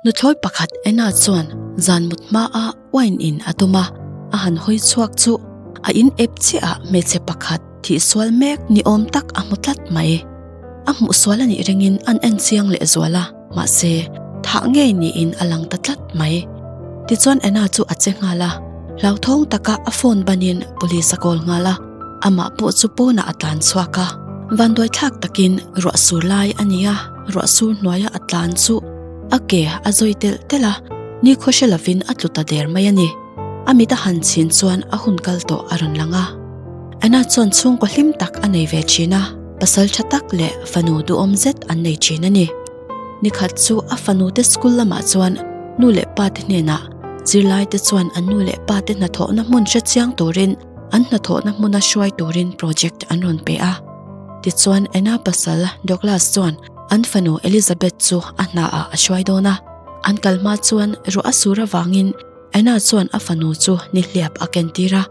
Nuthlawi pakhat Anna chuan zan mut hmaa wine in a tum a, a han hawi chhuak chu a in ep chiah ah hmeichhe pakhat thih sual mek ni awm tak a hmu tlat mai. A hmuh sual a nih ringin an en chiang leh zual a, mahse thah ngei niin a lang ta tlat mai. Tichuan Anna chu a che nghal a, hlauthawng taka a phone banin police a call nghal a, amah pawh chu pawnah a tlan chhuak a. Vanduai thlak takin ruah sur lai a ni a, ruah sur hnuaia a tlan chu a ke a zawi telh telh a, nikhaw hre lovin a tlu ta der mai a ni. A mit a han chhin chuan a hun kal tawh a rawn lang a. Anna chuan chhungkaw hlim tak a nei ve thin a, pasal tha tak leh fanu duhawm zet an nei thin a ni. Nikhat chu a fanu te school lamah chuan nu leh pa te hnenah zirlai te chuan an nu leh pa te hnathawhna hmun hre chiang turin an hnathawhna hmuna hruai turin project an rawn pe a. Tichuan Anna pasal Douglas chuan an fanu Elizabeth chu a hnaah a hruai dawn a. An kal hma chuan ruah a sur avangin Anna chuan a fanu chu nihliap a ken tir a,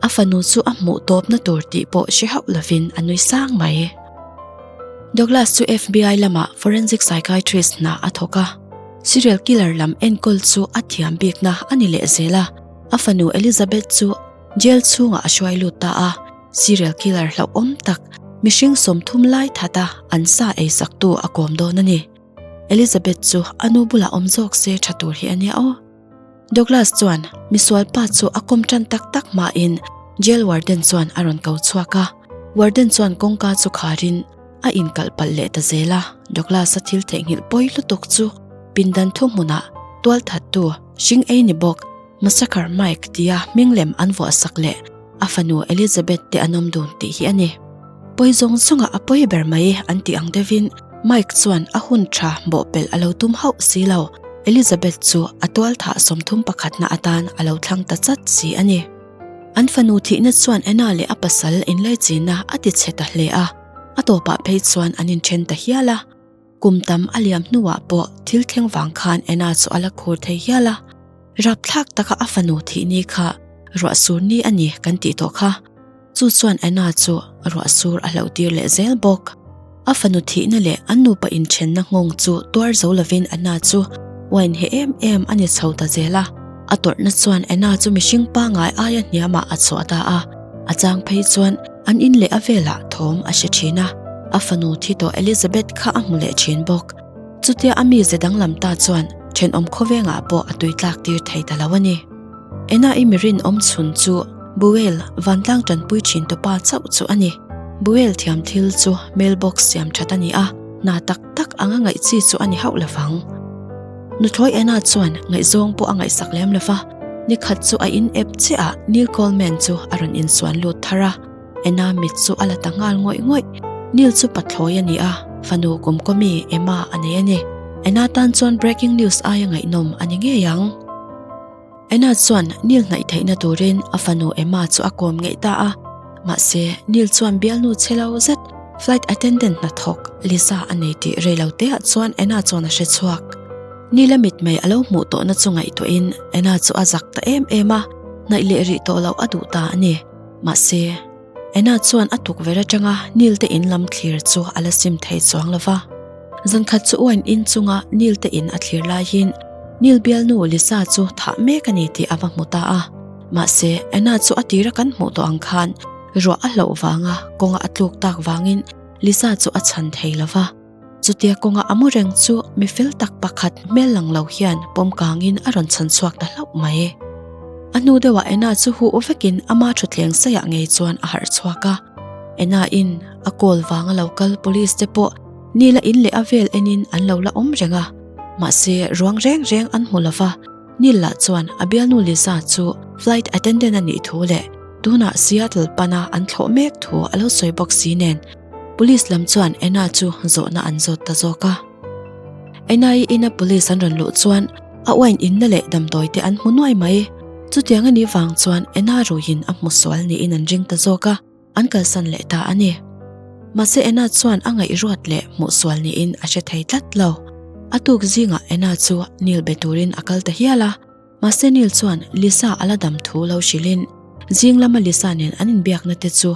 a fanu chu a hmuh tawpna tur tih pawh hre hauh lovin a nui sang mai. Douglas chu FBI lamah forensic psychiatrist hna a thawk a, serial killer lam enkawl chu a thiam bikna a ni leh zel a, a fanu Elizabeth chu jail chhungah a hruai lut ta a, serial killer hlauhawm tak mihring 30 lai thata an sa eisaktu a kawm dawn a ni. Elizabeth chu a nu bulah awm zawk se tha tur hi a nia aw. Douglas chuan misual pa chu a kawm tan tak tak hmain jail warden chuan a rawn ko chhuak a. Warden chuan kawngka chu kharin a inkalh palh leh ta zel a. Douglas-a thil theihnghilh pawi lutuk chu pindan thuhmunah tualthattu hring ei ni bawk Massacre Mike tia hming lem an vuahsak leh a fanu Elizabeth te an awm dun tih hi a ni. Pawi zawng zawnga a pawi ber mai an tih ang deuhin Mike chuan a hun tha bawhpelh a lo tum hauh si lo. Elizabeth chu a tualthah 30 pakhatna atan a lo thlang ta chat si a ni. An fanu thihna chuan Anna leh a pasal inlaichinna a ti chhe ta hle a, a tawpah phei chuan an inthen ta hial a. Kum tam a liam hnuah pawh thil thleng vang khan Anna chu a la khur thei hial a. Rapthlak taka a fanu thih ni kha ruah sur ni a ni kan tih tawh kha. Chu chuan Anna chu ruah sur a hlauh tir leh zel bawk. A fanu thihna leh an nupa inthenna nghawng chu tuar zo lovin Anna chu wine he em em a ni chho ta zel a. A tawrhna chuan Anna chu mihring pangngai aia hniamah a chhuah ta a. A chang phei chuan an in leh a velah thawm a hre thin a. A fanu thi tawh Elizabeth kha a hmu leh thin bawk. Chutia a mize danglam ta chuan thenawm khawvengah pawh a tui tlak tir thei ta lo a ni. Ena i mirin awm chhun chu Buel vantlang tanpui thin tawpa chauh chu a ni. Buel thiam thil chu mailbox siam that a ni a, hna tak tak anga ngaih chi chu a ni hauh lovang. Nuthlawi Ena chuan ngaihzawng pawh a ngaihsak lem lova, nikhat chu a in ep chiah ah Neil Coleman chu a rawn insuan lut thar a. Ena mit chu a la ta nghal ngawih ngawih. Neil chu pathlawi a ni a, fanu kumkawmi Emma a nei a ni. Ena tan chuan breaking news aia ngaihnawm a ni ngei ang. Ena chuan Neil hnaih theihna turin a fanu Emma chu a kawm ngeih ta a. Mahse, Neil chuan bialnu che lo zet flight attendant hnathawk Lisa a nei tih rei lo teah chuan Ena chuan a hre chhuak. Neil a mitmei a lo hmuh tawhna chu ngaihtuahin Ena chu a zak ta em em a, hnaih leh rih tawh loh a duh ta a ni. Mahse, Anna chuan a tukverh atanga Neil te in lam thlir chu a la sim thei chuang lo va. Zankhat chu wine in chunga Neil te in a thlir laiin Neil bialnu Lisa chu thah mek a ni tih a va hmu ta a. Mahse, Anna chu a tira kan hmuh tawh ang khan ruah a hlauh vanga kawnga a tluk tak vangin Lisa chu a chhan thei lo va. Chutia kawnga a mu reng chu mi fel tak pakhat hmel lang lo hian pawm kangin a rawn chhan chhuak ta hlauh mai. A hnu deuhah Anna chu huh vekin ama thutthleng saiah ngei chuan a harh chhuak a. Anna in a call vanga lo kal police te pawh Neil-a in leh a vel enin an lo la awm reng a. Mahse ruang reng reng an hmu lova, Neil lah chuan a bialnu Lisa chu flight attendant a nih thu leh tunah Seattle pana an thlawh mek thu a lo sawi bawk si nen Police lam chuan Anna chu zawhna an zawt ta zawk a. Anna-i ina police an rawn luh chuan a wine inna leh damdawi te an hmu nuai mai. Chutiang a nih vang chuan Anna ruiin a hmu sual niin an ring ta zawk a, an kalsan leh ta a ni. Mahse Anna chuan a ngaihruat leh hmuh sual niin a hre thei tlat lo. A tuk zingah Anna chu Neil be turin a kal ta hial a. Mahse Neil chuan Lisa a la dam thu lo hrilhin zing lama Lisa nen an inbiakna te chu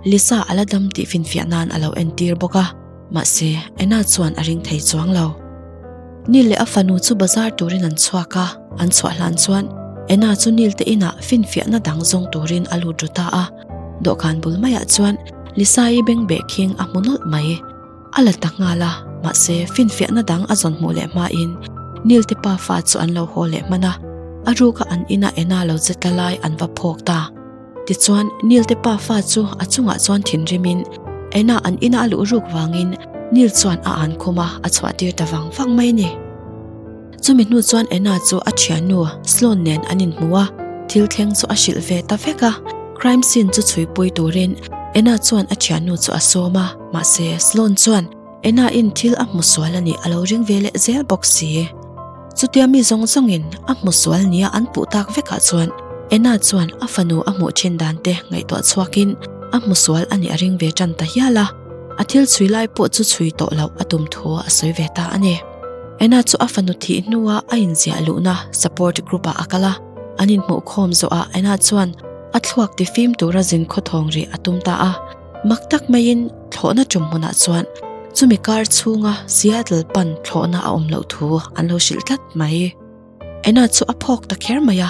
Lisa a la dam tih finfiah nan a lo entir bawk a, mahse Anna chuan a ring thei chuang lo. Neil leh a fanu chu bazar turin an chhuak a, an chhuah hlan chuan Anna chu Neil te inah finfiahna dang zawng turin a lut ru ta a. Dawhkan bul maiah chuan Lisa-i bengbeh khing a hmu nawlh mai. A la ta nghal a, mahse finfiahna dang a zawn hmuh leh hmain Neil te pa fa chu an lo haw leh hman a, a ruka an ina Anna lo che tla lai an va phawk ta. Tichuan, Neil te pa fa chu a chungah chuan thinrimin Anna an ina a luh ruk vangin Neil chuan a an khum a, a chhuah tir ta vang vang mai a ni. Chumi hnu chuan Anna chu a thiannu Sloan nen an inhmu a, thil thleng chu a hrilh ve ta vek a. Crime scene chu chhuipui turin Anna chuan a thiannu chu a sawm a, mahse Sloan chuan Anna in thil a hmu sual a nih a lo ring ve leh zel bawk si. Chutia mi zawng zawngin a hmu sual nia an puh tak vekah chuan Anna chuan a fanu a hmuh thin dan te ngaihtuah chhuakin a hmu sual a nih a ring ve tan ta hial a, a thil chhui lai pawh chu chhui tawh loh a tum thu a sawi ve ta a ni. Anna chu a fanu thih hnua a inziah luhna support group ah a kal a, an inhmuhkhawm zawhah Anna chuan a thluak tifim tura zin khawthawng rih a tum ta a. Mak tak maiin thlawhna tum hmunah chuan chumi kar chhunga Seattle pan thlawhna a awm loh thu an lo hrilh tlat mai. Anna chu a phawk ta kher mai a,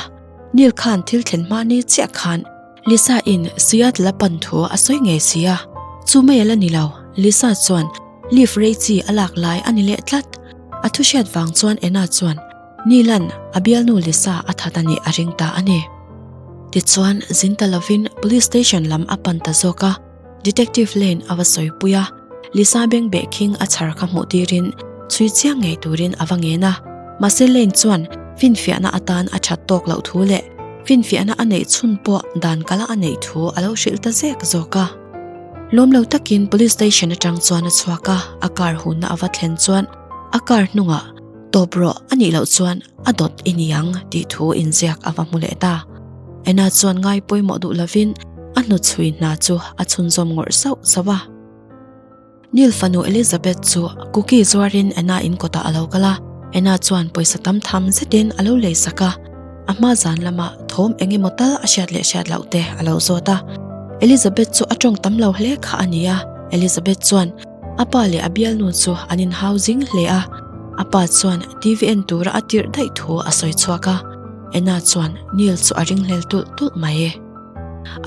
Neil khan thil thlen hma ni chiah khan Lisa in Seattle a pan thu a sawi ngei si a, chu mai a la ni lo, Lisa chuan leave rei chi a lak lai a ni leh tlat. A thu hriat vang chuan Anna chuan Neil-a'n a bialnu Lisa a that a nih a ring ta a ni. Tichuan, zin ta lovin Police Station lam a pan ta zawk a, Detective Lane a va sawipui a, Lisa bengbeh khing a chhar kha hmuh tirin chhui chiang ngei turin a va ngen a. Mahse Lane chuan finfiahna atan a that tawk loh thu leh finfiahna a neih chhun pawh dan kala a neih thu a lo hrilh ta zek zawk a. Lawm lo takin Police Station atang chuan a chhuak a, a car hunna a va thlen chuan a car hnungah Tawp rawh a nih loh chuan a dawt i ni ang tih thu inziak a va hmu leh ta. Anna chuan ngai pawimawh duh lovin a hnuchhui hna chu a chhunzawm ngawrh sauh sauh a. Neil fanu Elizabeth chu cookie zuarin Anna in kawtah a lo kal a, Anna chuan pawisa tam tham zetin a lo lei sak a. A hma zan lama thawm eng emaw tal a hriat leh hriat loh te a lo zawt a. Elizabeth chu a tawng tam lo hle kha a ni a, Elizabeth chuan A pa leh a bialnu chu an inhau zing hle a, a pa chuan TV en tura a tirh daih thu a sawi chhuak a, Anna chuan Neil chu a ringhlel tulh tulh mai.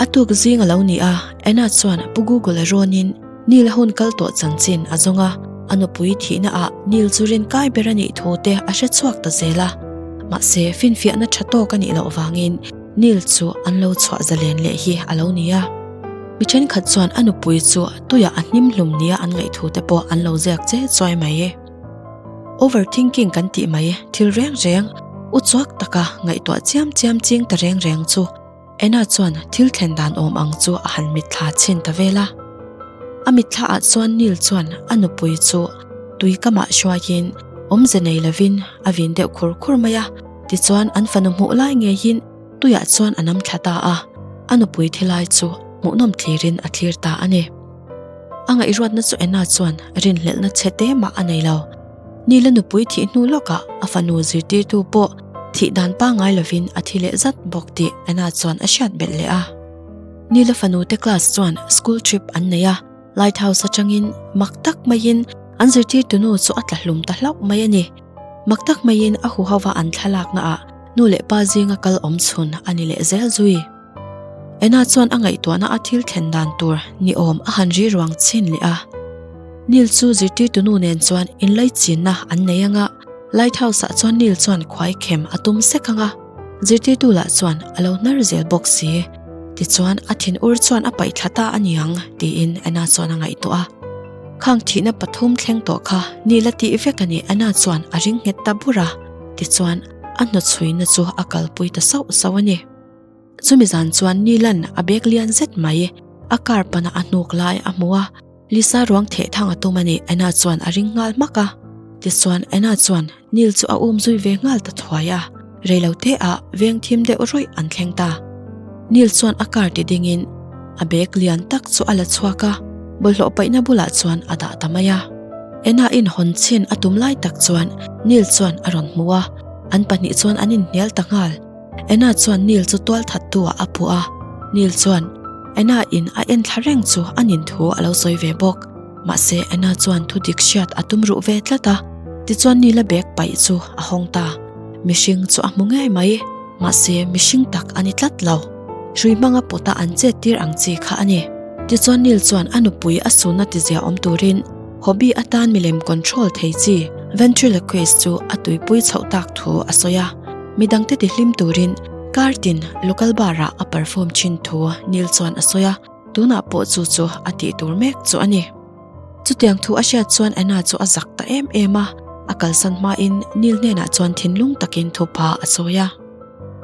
A tuk zing a lo ni a, Anna chuan Pu Google a rawnin Neil a hun kal tawh chanchin a zawng a, a nupui thihna ah Neil chu rinkai ber a nih thu te a hre chhuak ta zel a, mahse finfiahna tha tawk a nih loh vangin Neil chu an lo chhuah zalen leh hi a lo ni a. Mi thenkhat chuan a nupui chu tuiah a hnim hlum nia an ngaihthu te pawh an lo ziak che chuai mai. Overthinking kan tih mai thil reng reng u chuak taka ngaihtuah chiam chiam ching ta reng reng chu Anna chuan thil thlen dan awm ang chu a han mitthla chhin ta vel a. A mitthla ah chuan Neil chuan a nupui chu tui kamah hruaiin awmze nei lovin a vin deuh khur khur mai a, tichuan an fanu hmuh lai ngeiin Tuiah chuan a nam thla ta a, a nupui thilai chu hmuhnawm thlirin a thlir ta a ni. A ngaihruatna chu Anna chuan rinhlelhna chhe te mah a nei lo. Nila nupui thih hnu lawkah a fanu zirtirtu pawh thih dan pangngai lovin a thi leh zat bawk tih Anna chuan a hriat belh leh a. Nila fanu te class chuan school trip an nei a, Lighthouse atangin mak tak maiin an zirtirtunu chu a tla hlum ta hlauh mai a ni. Mak tak maiin a huhova an thlalakna ah nu leh pa zinga kal awm chhun a ni leh zel zui. Anna chuan a ngaihtuahna a thil thlen dan tur ni awm a han ri ruang chhin leh a. Neil chu zirtirtu nu nen chuan inlaichinna an nei anga, Lighthouse ah chuan Neil chuan khuai khem a tum sek anga, zirtirtu lah chuan a lo hnar zel bawk si. Tichuan a thinur chuan a paih thla ta a niang tiin Anna chuan a ngaihtuah a. Khang thihna pathum thleng tawh kha Neil a tih vek a nih Anna chuan a ring nghet ta bur a. Tichuan, a hnawchhuina chu a kalpui ta sauh sauh a ni. Chumi zan chuan Neil-a'n a bag lian zet mai a car pana a hnuk lai a hmu a, Lisa ruang theh thang a tum a ni, Anna chuan a ring nghal hmak a. Tichuan, Anna chuan Neil chu a um zui ve nghal ta thuai a, reilote ah veng thim deuh rawih an thleng ta. Neil chuan a car ti dingin a bag lian tak chu a la chhuak a, bawlhhlawh paihna bulah chuan a dah ta mai a. Anna in hawn chhin a tum lai tak chuan Neil chuan a rawn hmu a, an pahnih chuan an inhnial ta nghal. Anna chuan Neil chu tual that tu ah a puh a, Neil chuan Anna in a en thla reng chu a nin thu a lo sawi ve bawk. Mahse Anna chuan thu dik hriat a tum ruh ve tlat a. Tichuan Neil-a bag paih chu a hawng ta. Mihring chu a hmu ngei mai. Mahse, mihring tak a ni tlat lo. Hrui hmanga pawta an chet tir ang chi kha a ni. Tichuan Neil chuan a nupui a sunna tizia awm turin hobby atan milem control thei chi ventriloquist chu a tuipui chhoh tak thu a sawi a. Midangte tihlim turin kar tin local bar ah a perform thin thu Neil chuan a sawi a, tunah pawh chu chu a tih tur mek chu a ni. Chutiang thu a hriat chuan Anna chu a zak ta em em a, a kalsan hmain Neil hnenah chuan thinlung takin thupa a sawi a.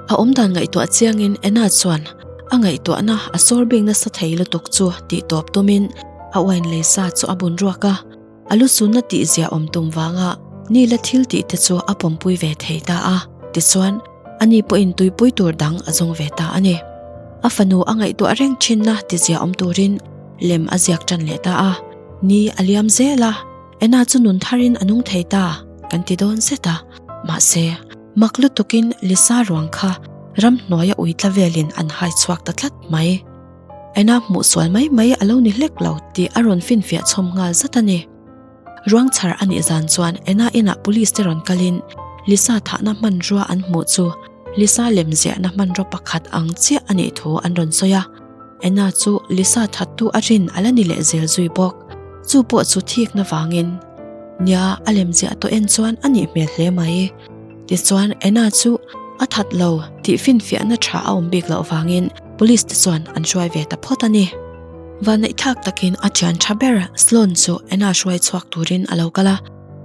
A awmdan ngaihtuah chiangin Anna chuan a ngaihtuahna a sawr bik nasa thei lutuk chu tih tawp tumin a wine lei sa chu a bun ruak a, a lu sunna tih zia awm tum vanga Neil-a thil tih te chu a pawmpui ve thei ta a, tichuan ani pawhin tuipui tur dang a zawng ve ta a ni. A fanu a ngaihtuah reng thinna ti zia awm turin lem a ziak tan leh ta a, ni a liam zel a, Anna chu nun tharin a nung thei ta kan ti dawn zet a, mahse mak lutukin Lisa ruang kha ramhnuaia ui tla velin an hai chhuak ta tlat mai. Anna hmuh sual mai mai a lo ni hlek lo tih a rawn finfiah chhawm nghal zat a ni. Ruang chhar a nih zan chuan Anna inah police te rawn kalin Lisa thahna hmanrua an hmuh chu Lisa lem ziahna hmanraw pakhat ang chiah a nih thu an rawn sawi a. Anna chu Lisa thattu a rin a la ni leh zel zui bawk. Chu pawh chu thikna vangin nia a lem ziah tawh en chuan a nih hmel hle mai. Tichuan Anna chu a that lo tih finfiahna tha a awm bik loh vangin police te chuan an hruai ve ta phawt a ni. Vanneihthlak takin a thian tha ber Sloan chu Anna hruai chhuak turin a lo kal a,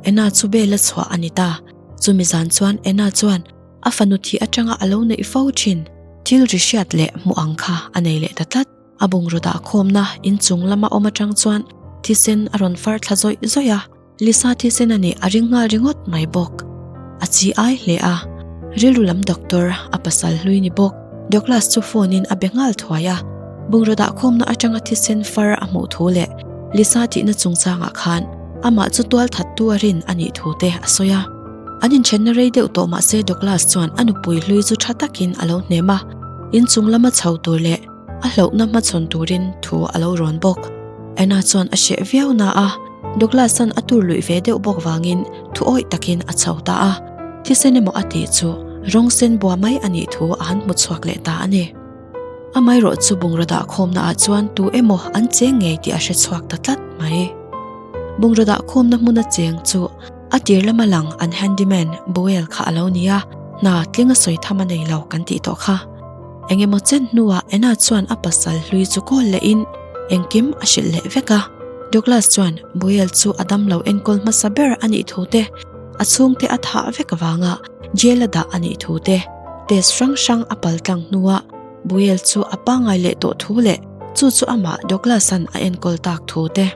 Anna chu bel a chhuah a ni ta. Chumi zan chuan Anna chuan a fanu thih atanga a lo neih fo thin thil ri hriat leh hmuh ang kha a nei leh ta tlat. A bungraw dah khawmna inchung lama awm atang chuan thisen a rawn far thla zawih zawih a, Lisa thisen a nih a ring nghal ringawt mai bawk. A chi ai hle a, rilru lam doctor a pasal hlui ni bawk Douglas chu phone in a be nghal thuai a, bungraw dah khawmna atanga thisen far a hmuh thu leh Lisa thihna chungchangah khan amah chu tual thattu a rin a nih thu te a sawi a. An inthenna rei deuh tawh mahse Douglas chuan a nupui hlui chu tha takin a lo hnem a, inchung lama chho tur leh a hlauhna hmachhawn turin thu a lo rawn bawk. Anna chuan a hreh viau na a, Douglas-a'n a tur luih ve deuh bawk vangin thu awih takin a chho ta a, thisen emaw a tih chu rawng sen bua mai a nih thu a han hmu chhuak leh ta a ni. Amaherawh chu bungraw dah khawmna ah chuan tu emaw an cheng ngei tih a hre chhuak ta tlat mai. Bungraw dah khawmna hmuna cheng chu A tir lama lang an handyman Boel kha a lo ni a, hna tling a sawi tham a nei lo kan tih tawh kha. Eng emaw chen hnuah Anna chuan a pasal hlui chu kawl lehin engkim a hrilh leh vek a. Douglas chuan Boel chu a damlo enkawl hmasa ber a nih thu te, a chhungte a thah vek avanga jail a dah a nih thu te, test hrang hrang a pal tlang hnuah Boel chu a pangngai leh tawh thu leh chu chu amah Douglas-a'n a enkawl tak thu te.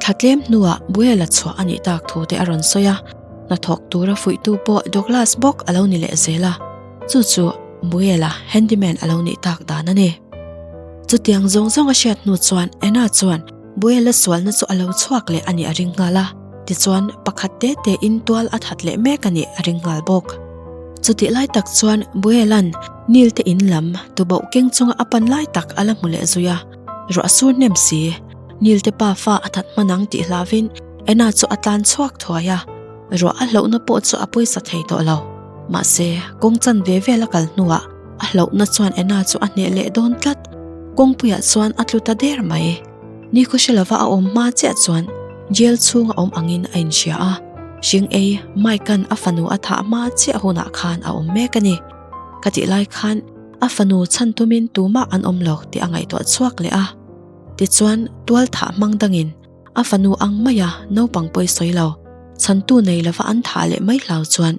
Thla tlem hnuah Buela chhuah a nih tak thu te a rawn sawi a, hnathawk tura fuihtu pawh Douglas bawk a lo ni leh zel a, chu chu Buela handyman a lo nih tak dan a ni. Chutiang zawng zawng a hriat hnu chuan Anna chuan Buela sualna chu a lo chhuak leh a nih a ring nghal a, tichuan pakhat te te in tual a that leh mek a nih a ring nghal bawk. Chutih lai tak chuan Buela'n Neil te in lam tuboh keng chunga a pan lai tak a la hmu leh zui a, ruah sur hnem si. Neil te pa fa a that hman ang tih hlavin Anna chu a tlan chhuak thuai a, ruah a hlauhna pawh chu a pawisa thei tawh lo. Mahse, kawng chan ve vel a kal hnuah a hlauhna chuan Anna chu a hneh leh dawn tlat. Kawngpuiah chuan a tlu ta der mai. Nikhaw hre lova a awm hma chiah chuan jail chhunga awm angin a inhria a, hring ei Mike-a'n a fanu a thah hma chiah hunah khan a awm mek a ni. Ka tih lai khan a fanu chhan tumin tumah an awm lo tih a ngaihtuah chhuak leh a. Tichuan, tual thah hmang dangin a fanu ang maia naupang pawi sawi lo, chhantu nei lova an thah leh mai hlau chuan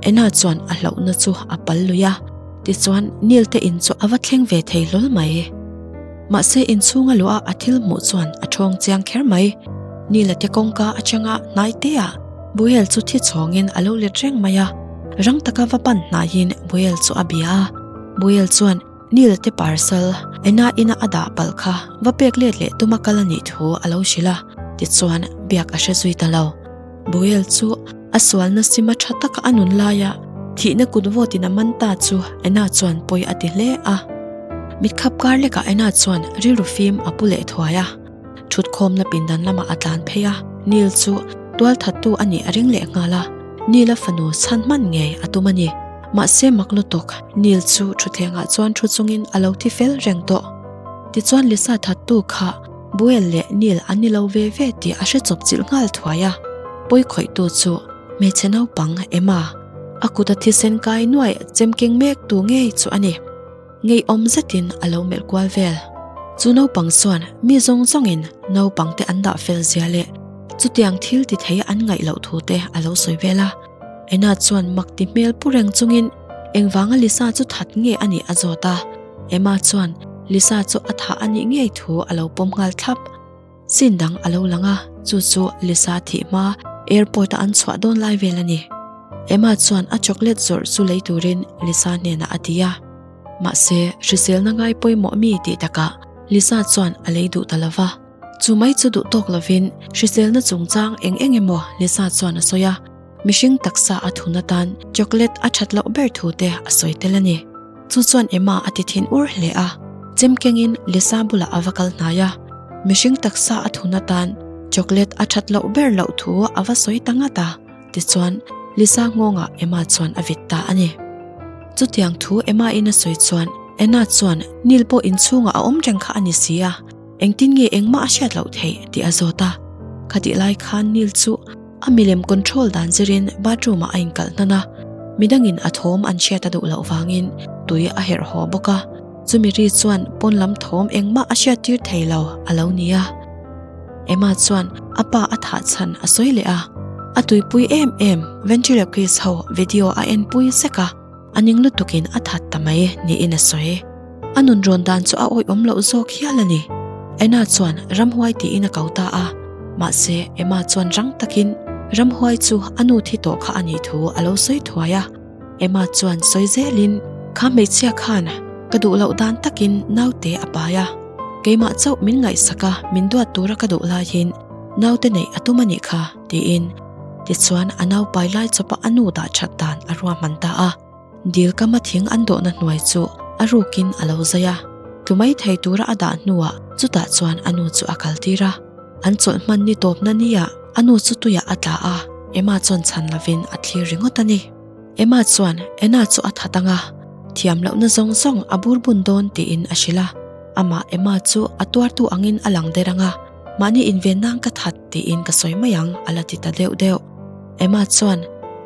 Anna chuan a hlauhna chu a pal lui a, tichuan Neil te in chu a va thleng ve thei hlawl mai. Mahse inchhunga luah a thil hmuh chuan a thawng chiang kher mai. Neil-a te kawngka atanga hnai teah Buel chu thi chhawngin a lo let reng mai a, rang taka va pan hnaiin Buel chu a bia a, Buel chuan, Neil te parcel ena ina a dah palh kha va pek let leh tuma kal a nih thu a lo hrilh a, tichuan biak a hre zui ta lo. Buel chu a sualna sima tha taka a nun laia thihna kut vawtin a man ta chu Anna chuan pawi a ti hle a. Mitkhap kar lekah Anna chuan rilru fim a pu leh thuai a, thutkhawmna pindan lamah a tlan phei a, Neil chu. Tualthattu a nih a ring leh nghal a, Neil-a fanu chhan hman ngei a tum a ni. Mahse mak lutuk, Neil chu thutthlengah chuan thu chungin a lo thi fel reng tawh. Tichuan Lisa thattu kha Buel leh Neil an ni lo ve ve tih a hre chawp chilh nghal thuai a. Pawi khawihtu chu hmeichhe naupang Emma, a kuta thisen kai nuaih chem keng mek tu ngei chu a ni. Ngeiawm zetin a lo melh kual vel. Chu naupang chuan mi zawng zawngin naupangte an dah fel zia leh chutiang thil ti thei an ngaih loh thu te a lo sawi vel a. Anna chuan mak ti hmel pu reng chungin engvanga Lisa chu that nge a nih a zawt a. Emma chuan Lisa chu a thah a nih ngei thu a lo pawm nghal thlap. Scene dang a lo lang a, chu chu Lisa thih hma airport a an chhuah dawn lai vel a ni. Emma chuan a chocolate zawrh chu lei turin Lisa hnenah a ti a. Mahse, hriselna ngai pawimawh mi tih takah Lisa chuan a lei duh ta lo va. Chu mai chu duh tawk lovin hriselna chungchang eng eng emaw Lisa chuan a sawi a. Mihring taksa a thun atan chocolate a that loh ber thu te a sawi tel a ni. Chu chuan Emma a ti thin ur hle a, chem kengin Lisa bulah a va kal hnai a. Mihring taksa a thun atan chocolate a that loh ber loh thu a va sawi ta ngat a, tichuan Lisa nghawngah Emma chuan a vit ta a ni. Chutiang thu Emma in a sawi chuan Anna chuan Neil pawh inchhungah a awm reng kha a ni si a, engtin nge engmah a hriat loh theih tih a zawt a. Khatih lai khan Neil chu A milem control dan zirin bathroom ah a inkalh hnan a, midangin a thawm an hriat a duh loh vangin tui a herh haw bawk a, chumi ri chuan pawn lam thawm engmah a hriat tir thei lo a lo ni a. Emma chuan a pa a thah chhan a sawi leh a, a tuipui em em ventriloquist ho video a enpui sek a, A ning lutukin a that ta mai niin a sawi. A nun rawn dan chu a awihawm loh zawk hial a ni. Anna chuan ramhuai tiin a ko ta a, mahse Emma chuan rang takin ramhuai chu a nu thi tawh kha a nih thu a lo sawi thuai a. Emma chuan sawi zelin, Kha hmeichhia khan ka duh loh dan takin naute a pai a, keimah chauh min ngaihsak a, min duat tura ka duh laiin naute neih a tum a nih kha, tiin Tichuan a naupai lai chawpa a nu dah that dan a ruahman ta a. Dil kama thing an dawhna hnuai chu a rukin a lo zai a. Tlu mai thei tura a dah hnuah chutah chuan a nu chu a kaltir a. An chawlh hman ni tawpna niah a nu chu tuiah a tla a, Emma chuan chhan lovin a thlir ringawt a ni. Emma chuan Anna chu a that ang a, thiam lohna zawng zawng a bur bun dawn tiin a hrilh a. Amah Emma chu a tuartu angin a lang der ang a. Mahni inven nan ka that tiin ka sawi mai ang a la ti ta deuh deuh. Emma chuan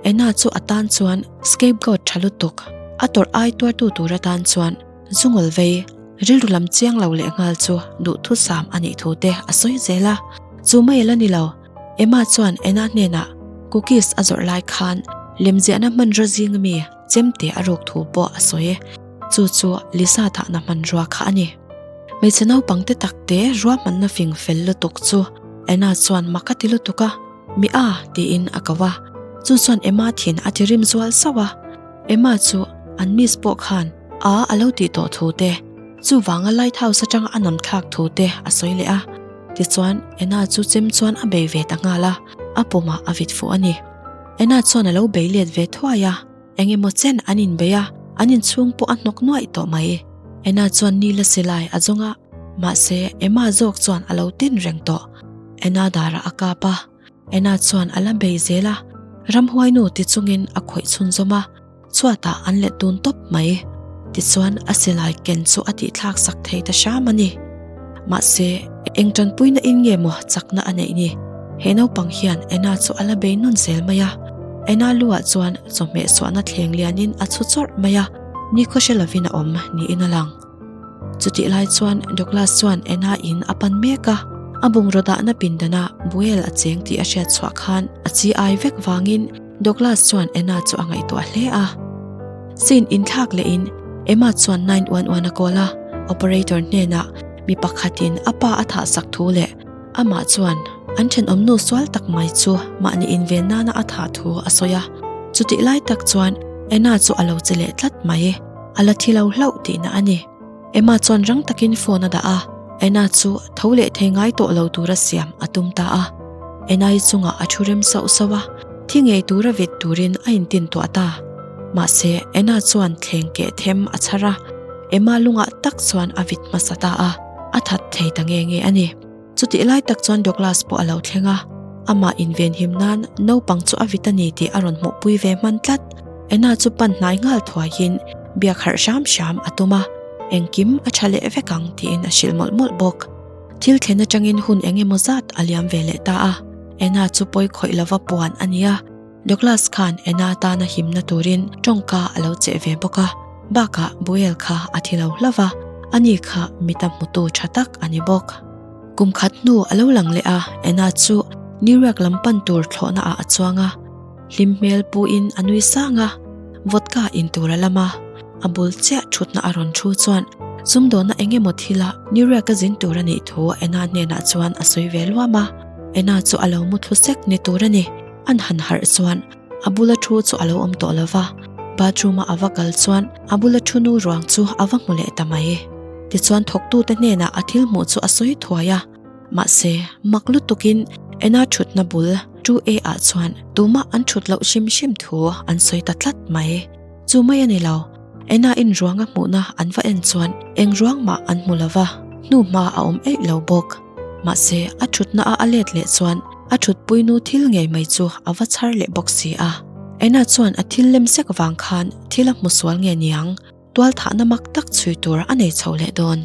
Anna chu a tan chuan scapegoat tha lutuk, a tawrh ai tuartu tur atan chuan zungawl vei, rilru lam chiang lo leh nghal chu duhthusam a nih thu te a sawi zel a. Chu mai a la ni lo, Emma chuan Anna hnenah cookies a zawrh lai khan lemziahna hmanraw zing ami chemte a ruk thu pawh a sawi. Chu chu Lisa thahna hmanrua kha a ni. Hmeichhe naupang te tak te ruahmanna fing fel lutuk chu Anna chuan mak a ti lutuk a, Mi a! tiin a ko a. Chu chuan Emma thin a ti rim zual sauh a. Emma chu an miss pawh khan a a lo tih tawh thu te, chuvanga lighthouse atanga a nam thlak thu te a sawi leh a. Tichuan Anna chu chem chuan a bei ve ta nghal a, a pumah a vit fuh a ni. Anna chuan a lo bei let ve thuai a. Eng emaw chen an inbei a, an inchhung pawh a hnawk nuaih tawh mai. Anna chuan Neil-a silai a zawng a, mahse Emma zawk chuan a lo tin reng tawh. Anna darah a kap a, Anna chuan a la bei zel a, ramhuai nu ti chungin a khawih chhunzawm a, chhuatah an let dun tawp mai. Tichuan a silai ken chu a tihthlak sak thei ta hram a ni. Mahse, eng tanpuina in nge maw chakna a neih ni? He naupang hian Anna chu a la bei nawn zel mai a. Anna luah chuan chawhmeh suahna thleng lianin a chhu chawrh mai a, nikhaw hre lovin a awm niin a lang. Chutih lai chuan Douglas chuan Anna in a pan mek a, a bungraw dahna pindana Buel a cheng tih a hriat chhuah khan a chi ai vek vangin Douglas chuan Anna chu a ngaihtuah hle a. Scene inthlak lehin Emma chuan 911 a call a, operator hnenah mi pakhatin a pa a thah sak thu leh amah chuan an thenawmnu sual tak mai chu mahni inven nana a thah thu a sawi a. Chutih lai tak chuan Anna chu a lo che leh tlat mai, a la thi lo hlauh tihna a ni. Emma chuan rang takin phone a dah a, Anna chu tho leh thei ngai tawh lo tura siam a tum ta a. Anna-i chungah a thu rem sauh sauh a, thi ngei tura vit turin a intin tuah ta. Mahse, Anna chuan thleng keh them a chhar a, Emma lungah tak chuan a vit hmasa ta a, a that thei ta nge nge a ni. Chutih lai tak chuan Douglas pawh a lo thleng a. Amah invenhim nan naupang chu a vit a ni tih a rawn hmuhpui ve hman tlat. Anna chu pan hnai nghal thuaiin biak harh hram hram a tum a, engkim a tha leh vek ang tiin a hrilh mawlh mawlh bawk. Thil thlen atangin hun eng emaw zat a liam ve leh ta a, Anna chu pawi khawih lova puan a ni a, Douglas khan Anna tana himna turin tawngka a lo cheh ve bawk a, bakah Buel kha a thi lo hlauh va, ani kha mita hmutu tha tak a ni bawk. Kum khat hnu a lo lang leh a, Anna chu New York lam pan tur thlawhna ah a chuang a, hlim hmel puin a nui sang a, vodka in tur a lam a, a bul chiah thutna a rawn thu chuan sumdawnna eng emaw thila New York a zin tur a nih thu Anna hnenah chuan a sawi ve luam a, Anna chu a lo mu thlu sek ni tur a ni, an han harh chuan a bula thu chu a lo awm tawh lo va, bathroom a a va kal chuan a bula thu nu ruang chu a va hmu leh ta mai. Tichuan thawktute hnenah a thil hmuh chu a sawi thuai a, mahse mak lutukin Anna thutna bul 2A ah chuan tumah an thut loh hrim hrim thu an sawi ta tlat mai. Chu mai a ni lo, Anna in ruang a hmuhna an va en chuan eng ruang mah an hmu lo va, hnuhma a awm eih lo bawk. Mahse a thutna a a let leh chuan a thutpui nu thil ngei mai chu a va chhar leh bawk si a. Anna chuan a thil lem sek vang khan thil a hmu sual nge niang? Tualthahna mak tak chhui tur a nei chho leh dawn.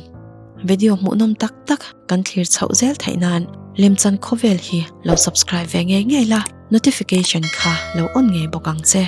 Video hmuhnawm tak tak kan thlir chhoh zel theih nan Lemchan Khawvel hi lo subscribe ve ngei ngei la, notification kha lo on ngei bawk ang che.